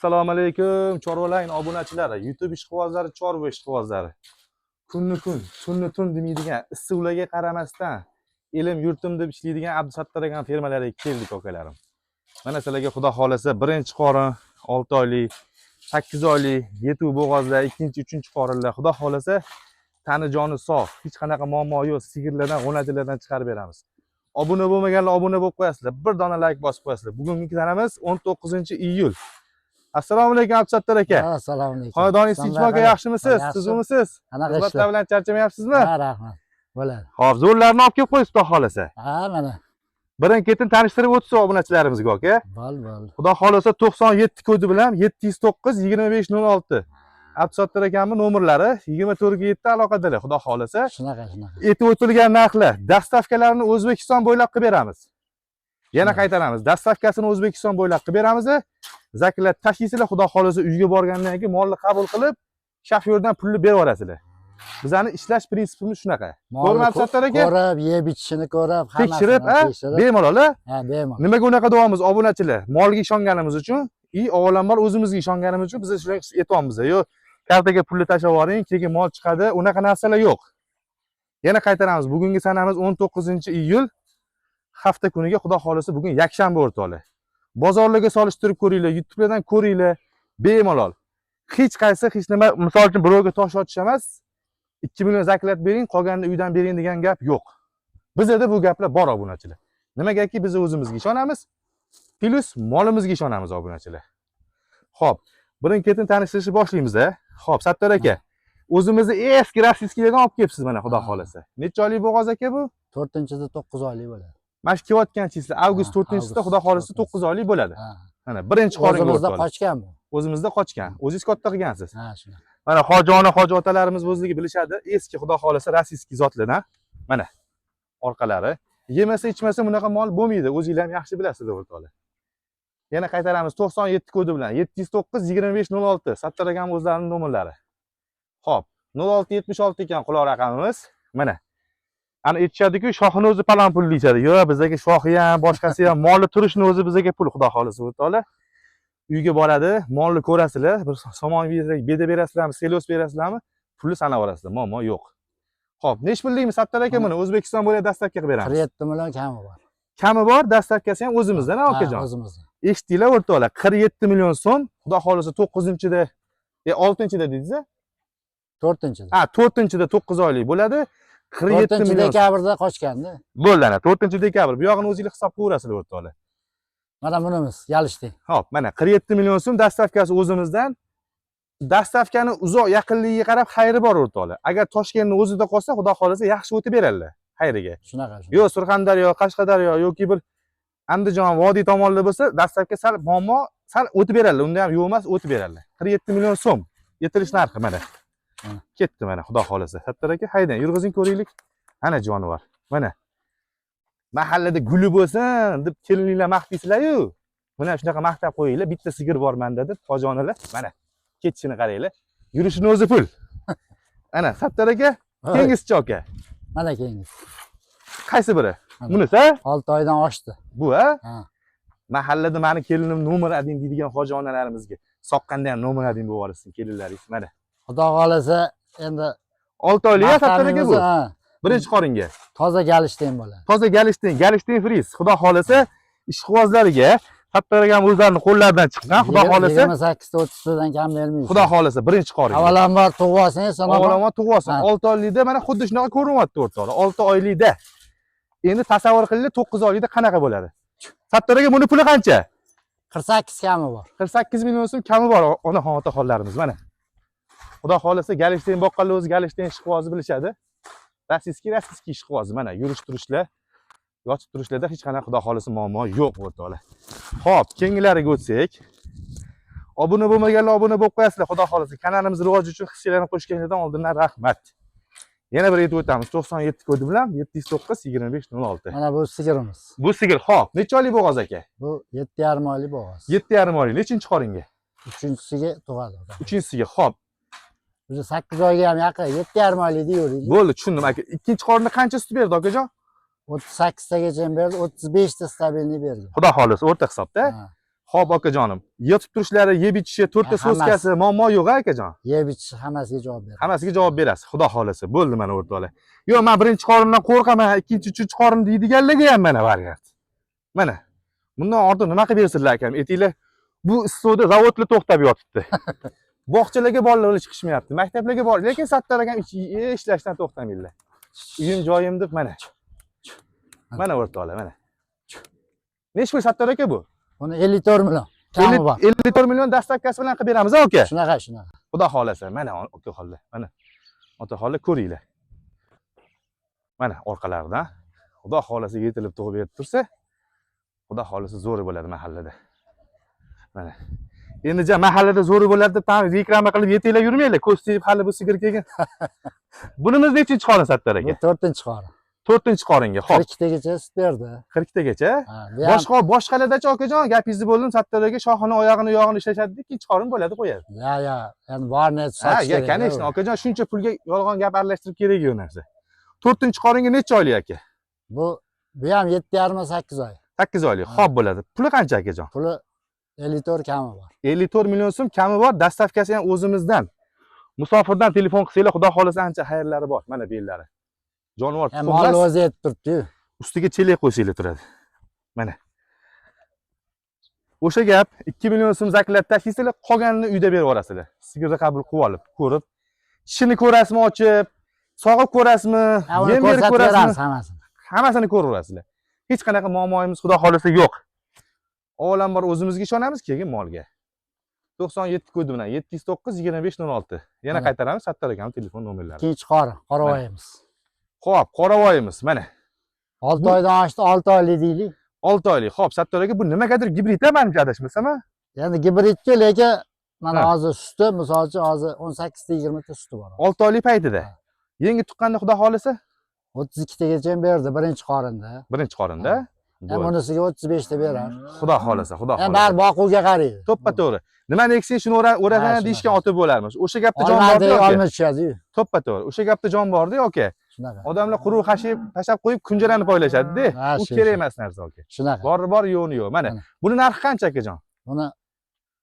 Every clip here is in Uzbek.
Assalomu alaykum, Chorvaline obunachilari, YouTube ishqibozlari, chorva ishqibozlari. Kunni kun, tunni tun demaydigan, issiqlarga qaramasdan elim yurtim deb ishlaydigan Abdusattor akam fermalariga keldik, akalarim. Mana sizlarga, xudo xolasa, birinchi qorin 6 oylik, 8 oylik, yetuv bo'g'ozlar, ikkinchi, uchinchi qorinlar, xudo xolasa, tani joni sog', hech qanaqa muammo yo'q, sigirlardan, g'o'nachilardan chiqarib beramiz. Obuna bo'lmaganlar obuna bo'lib qo'yasizlar, bir dona layk bosib qo'yasizlar. Bugungi sanamiz 19-iyul. Assalomu alaykum, Abdusattor aka. Assalomu alaykum. Xonadoningiz tinchmi, aka, yaxshimisiz? Yaxshi. Tuzukmisiz? Qanaqa Xizmatlar ishlar? bilan charchamayapsizmi? Ha, rahmat. Bo'ladi. Xo'p, zo'rlarni olib kelib qo'yibsiz, xudo xolasa. Ha, mana. Birin-ketin tanishtirib o'tsa obunachilarimizga, aka. Bo'l, bo'l. Xudo xolasa, 97 kodi bilan 709 25 06. Abdusattor akamning nomerlari 24 ga 7 aloqadalar, xudo xolasa. Shunaqa, shunaqa. Aytib o'tilgan narxlar, доставка larni O'zbekiston bo'ylab qilib beramiz. Yana qaytaramiz. Доставка sini O'zbekiston bo'ylab qilib beramiz. Заказ tashlaysizlar, xudo xolasa, uyga borgandan keyin molni qabul qilib, shofyordan pulni berib yuborasizlar. Bizani ishlash prinsipimiz shunaqa. To'g'rimi, Abdusattor aka? Ko'rib, yeb ichishini ko'rib, hammasini Tekshirib, ha? tekshirib. Bemalol, a? Ha, bemalol. Nimaga unaqa deyapmiz, obunachilar? Molga ishonganimiz uchun, и avvalambor o'zimizga ishonganimiz uchun biz shunday aytyapmiz. Yo'q, kartaga pulni tashlab yuboring, keyin mol chiqadi, unaqa narsalar yo'q. Yana qaytaramiz. Bugungi sanamiz 19-iyul, hafta kuniga, xudo xolasa, bugun yakshanba, o'rtoqlar. Bozorlarga solishtirib ko'ringlar, YouTube'lardan ko'ringlar, bemalol. Hech qaysi hech nima, misol uchun, birovga tosh otish emas, 2 million заклад bering, qolganini uydan bering degan gap yo'q. Bizada bu gaplar bor, obunachilar. Nimagaki biz o'zimizga ishonamiz, плюс molimizga ishonamiz, obunachilar. Xo'p, birin-ketin tanishtirishni boshlaymiz a. Xo'p, Sattor aka, o'zimizni eski российский lardan olib kelibsiz mana, xudo xolasa. Necha oylik bo'g'oz, aka, bu? 4-da 9 oylik bo'ladi. Mana shu kelayotgan числа, avgust Ha, 4-sida, avgust xudo xolasa, 4-sida. 9 oylik bo'ladi. Ha. Mana birinchi qoringa O'zimizda o'rtoqlar. qochgan bu. O'zimizda qochgan. O'zingiz katta qilgansiz. Ha, shunaqa. Mana hoji ona, hoji otalarimiz o'zligi bilishadi. Eski, xudo xolasa, российский zotlardan. Mana orqalari. Yemasa, ichmasa bunaqa mol bo'lmaydi. O'zinglar ham yaxshi bilasizlar, o'rtoqlar. Yana qaytaramiz, 97 kodi bilan 709 25 06, Sattor akam o'zlarining nomerlari. Xo'p, 0676 ekan quloq raqamimiz. Mana. Ana aytishadi-ku, shoxini o'zi palon pul deyishadi. Yo'q, bizdagi shoxi ham, boshqasi ham, molni turishini o'zi bizga pul, xudo xolasa, o'rtoqlar. Uyga boradi, molni ko'rasizlar, bir somon bersak, beda berasizlarmi, selos berasizlarmi, pulni sanab yuborasizlar, muammo yo'q. Xo'p, nech pullikmi, Sattor aka, buni O'zbekiston bo'ylab доставка qilib beramiz? 47 million kami bor. Kami bor, доставка si ham o'zimizdan, Ha, akajon. O'zimizda. Eshitdinglar, o'rtoqlar, 47 million so'm, xudo xolasa, 9-da, 6-da dedingiz? 4-da. Ha, 4-da 9 oylik bo'ladi. 47 4 million. Dekabrda qochganda. Bo'ldi ana, 4-dekabr. Bu yog'ini o'zinglar hisob qilaverasizlar, o'rtoqlar. Mana bunimiz, Galishti. Xo'p, mana 47 million so'm, доставка si o'zimizdan. Доставка ni uzoq yaqinligiga qarab xayri bor, o'rtoqlar. Agar Toshkentning o'zida qolsa, xudo xolasa, yaxshi o'tib beradilar xayriga. Shunaqa, shunaqa. Yo'q, Surxondaryo, Qashqadaryo yoki bir Andijon, vodiy tomonda bo'lsa, доставка sal muammo, sal o'tib beradilar. Unda ham yo'q emas, o'tib beradilar. 47 million so'm yetilish narxi mana. Mana. Ketdi mana, xudo xolasa. Sattor aka, haydang, yurg'izing, ko'raylik. Ana jonivor. Mana. Mahallada guli bo'lsin deb kelininglar maqtaysizlar-yu. Mana shunaqa maqtab qo'yinglar, bitta sigir bor menda deb hoji onalar. Mana ketishini qaranglar. Yurishini o'zi pul. Ana, Sattor aka, keyingisi aka. Mana keyingisi. Qaysi biri? Mana. Bunisi, ha? 6 oydan oshdi. Bu, ha? Ha. Mahallada mani kelinim номер один deydigan hoji onalarimizga soqqanda ham номер один bo'lib yuborsin kelinlaringiz, mana. Xudo xolasa, endi 6 oylik, ha, Sattor aka, bu? Ha, Birinchi qoringa. Toza Galishten bo'ladi. Toza Galishten, Galishten Friz. Xudo xolasa, ishqibozlariga Sattor akam o'zlarini qo'llaridan chiqqan, xudo xolasa, 28 ta 30 tadan kam bermaymiz. Xudo xolasa, birinchi qoringa. Avvalambor tug'ib olsangiz, Avvalambor tug'ib olsin. Ha. 6 oylikda mana xuddi shunaqa ko'rinyapti, o'rtoqlar. 6 oylikda. Endi tasavvur qilinglar, 9 oylikda qanaqa bo'ladi? Sattor aka, buni puli qancha? 48 kami bor. 48 million so'm kami bor, onaxon otaxonlarimiz, mana. Xudo xolasa, Galishten boqqanlar o'zi Galishten ishqibozi bilishadi. Российский, российский ishqibozi, mana yurish turishlar, yotib turishlarda hech qanaqa, xudo xolasa, muammo yo'q, o'rtoqlar. Xo'p, keyingilariga o'tsak. Obuna bo'lmaganlar obuna bo'lib qo'yasizlar, xudo xolasa. Kanalimiz rivoji uchun hissiylarni qo'shganingizdan oldindan rahmat. Yana bir aytib o'tamiz, 97 kodi bilan 709 25 06. Mana bu sigirimiz. Bu sigir, xo'p, necha oylik bo'g'oz, aka? Bu 7,5 oylik bo'g'oz. 7,5 oylik. Nechinchi qoringa? Uchinchisiga tug'adi. Uchinchisiga, xo'p. O'zi 8 oyga ham yaqin, 7,5 oylik deyverdik. Bo'ldi, tushundim aka. Ikkinchi qorinda qancha sut berdi, akajon? 38 tagacha berdi, 35 ta стабильный bergan. Xudo xolasa, o'rta hisobda. Ha. Xo'p, akajonim, yotib turishlari, yeb ichishi, to'rtta Ha, hammasi. соска si muammo yo'q, a, akajon? Yeb ichishi hammasiga javob beradi. Hammasiga javob berasiz, xudo xohlasa. Bo'ldi mana, o'rtoqlar. Yo'q, men birinchi qorindan qo'rqaman, ikkinchi, uchinchi qorin deydiganlarga ham mana variant. Mana. Bundan ortiq nima qilib bersinlar, akam? Aytinglar, bu issiqda zavodlar to'xtab yotibdi. Bog'chalarga bolalar chiqishmayapti, maktablarga bor, lekin Sattor akam ishlashdan to'xtamaydilar. Uyim joyim deb mana. Mana o'rtoqlar, mana. Nechi pul, Sattor aka, bu? Buni 54 million. Kami bor. 54 million доставка si bilan qilib beramiz, aka. Shunaqa, shunaqa. Xudo xohlasa, mana okaxonlar, mana. Otaxonlar, ko'ringlar. Mana orqalaridan. Xudo xohlasa yetilib tug'ib berib tursa, xudo xohlasa zo'ri bo'ladi mahallada. Mana. Endi ja mahallada zo'ri bo'ladi deb tam reklama qilib yetaklab yurmanglar. Ko'z tegib hali bu sigir kelgan. Bunimiz nechinchi qorin, Sattor Bu aka? to'rtinchi qorin. To'rtinchi qoringa. Xo'p, 42 tagacha sut berdi. 42 tagacha. Ha, bu ham Boshqa boshqalardachi, okajon, gapingizni bo'ldim, Sattor aka shoxini, oyog'ini, yog'ini ishlashadi, ikkinchi qorin bo'ladi, qo'yadi. Ya, ya, endi borini Ha, sotish ya, kerak. Конечно, okajon, shuncha pulga yolg'on gap aralashtirib keragi yo'q narsa. To'rtinchi qoringa necha oylik, aka? Bu ham 7,5, 8 oy. 8 oylik. Ha. Xo'p, bo'ladi. Puli qancha, akajon? Puli 54 kami bor. 54 million so'm kami bor, доставка si ham o'zimizdan. Musofirdan telefon qilsanglar, xudo xohlasa ancha xayrlari bor. Mana bellari. Jonivor Hem tuxum mol emas, o'zi yetib turibdi-yu. Ustiga chelak qo'ysanglar turadi. Mana. O'sha gap, 2 million so'm заклад tashlaysizlar, qolganini uyda berib yuborasizlar. Sigirni qabul qilib olib, ko'rib, tishini ko'rasizmi ochib, sog'ib ko'rasizmi, Ha, uni yem berib ko'rsatib ko'rasizmi? beramiz hammasini. Hammasini ko'raverasizlar. Hech qanaqa muammoimiz xudo xohlasa yo'q. Avvalambor o'zimizga ishonamiz, keyin molga. 97 kodi bilan 709 25 06. Yana Mana. qaytaramiz Sattor akamning telefon nomerlarini. Ikkinchi qorin, qoravoyimiz. Xo'p, qoravoyimiz mana. 6 Bu- oydan oshdi, 6 oylik deylik. 6 oylik. Xo'p, Sattor aka, bu nimagadir gibrid manimcha, adashmasam, a? Endi gibridga, lekin mana Ha. hozir suti, misol uchun, hozir 18 ta, 20 ta suti bor. 6 oylik paytida. Ha. Yangi tuqqanda xudo xohlasa 32 tagacha berdi birinchi qorinda. Birinchi qorinda. Hem Bo'ldi. bunisiga 35 ta berar. Xudo xohlasa, xudo Hem xohlasa. bari boquvga qaraydi. To'ppa to'g'ri. Nimani eksang shuni o'rasan Ha, deyishgan shunaqa. ota bo'larmiz. O'sha gapda jon Olma bordi deb yoki? olma tushadi-yu. To'ppa to'g'ri. O'sha gapda jon bordi aka. Shunaqa. Odamlar quruq xashib tashlab qo'yib kunjarani poylashadi-da. Ha, U shu, kerak shu. emas narsa, aka. Shunaqa. Bori bor, yo'qni yo'q. Mana. Mana. Buni narxi qancha, akajon? Buni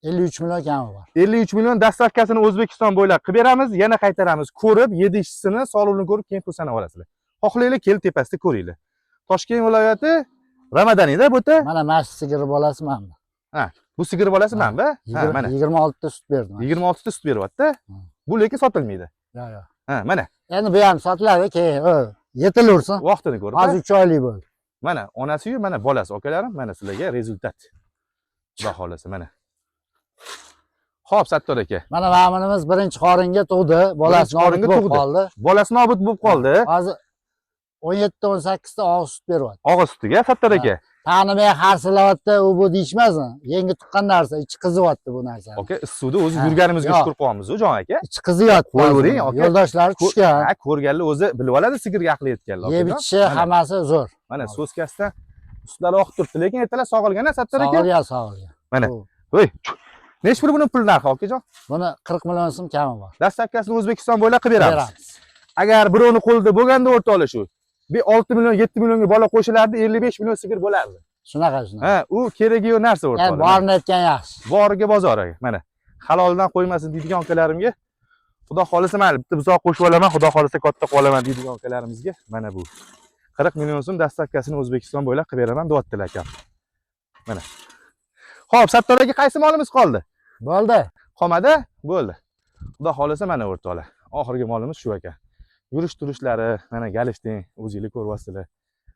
53 million kami bor. 53 million, доставка sini O'zbekiston bo'ylab qilib beramiz. Yana qaytaramiz. Ko'rib, yedishisini, solig'ini ko'rib, keyin pul sanab olasizlar. Xohlanglar, kelib tepasida ko'ringlar. Toshkent viloyati Ramadaniyda bu yerda. Mana shu sigir bolasi mana bu. Bu sigir bolasi Ha. mana bu. Ha, mana. 26 ta sut berdi mana. 26 ta sut beryapti. Bu lekin sotilmaydi. Yo'q, yo'q. Ha, mana. Endi bu ham sotiladi keyin, o, yetilaversin. Vaqtini ko'rib. Hozir 3 oylik bo'ldi. Mana onasi-yu, mana bolasi, akalarim, mana sizlarga результат. Xudo xohlasa, mana. Xo'p, Sattor aka. Mana bunimiz birinchi qoringa tug'di, bolasi Birinchi qoringa nobud bo'lib tug'di. qoldi. Bolasi nobud bo'lib qoldi. Hozir 17 18 ta og'iz sut beryapti. Og'iz sutiga, Sattor aka. Tanimay harsillayapti, u bu deyishmasin. Yangi tuqqan narsa, ichi qizyapti bu narsa. Aka, issiqda o'zi Ha, yurganimizga yo'q. shukur qilyapmiz, jon aka. Ichi qiziyapti. Qo'yavering, aka. Yo'ldoshlari tushgan. Ha, ko'rganlar o'zi bilib oladi sigirga aqli yetganlar. Yeb okajon. ichishi Mana, hammasi zo'r. mana соска sidan sutlari oqib turibdi, lekin ertalab sog'ilgan, a, Sattor aka? Sog'ilgan, sog'ilgan. Mana. Bu- Voy. Nechi pul buni pul narxi, okajon? Buni 40 million so'm kami bor. Доставка sini O'zbekiston bo'ylab qilib beramiz. Beramiz. Agar birovni qo'lida bo'lganda o'rtoqlar shu. Bir 6 million, 7 millionga bola qo'shilardi, 55 million sigir bo'lardi. Shunaqa, shunaqa. Ha, u keragi yo'q narsa Yani o'rtoqlar. borini aytgan yaxshi. Boriga bozor aka. Mana haloldan qo'ymasin deydigan akalarimga xudo xohlasa mayli bitta buzoq qo'shib olaman, xudo xohlasa katta qilib olaman deydigan akalarimizga mana bu 40 million so'm, доставка sini O'zbekiston bo'ylab qilib beraman deyaptilar akam. Mana. Xo'p, Sattor aka, qaysi molimiz qoldi? Bo'ldi. Qolmadi? Bo'ldi. Xudo xohlasa mana o'rtoqlar. Oxirgi molimiz shu ekan. Yurish turishlari, mana galishting, o'zinglar ko'ryapsizlar.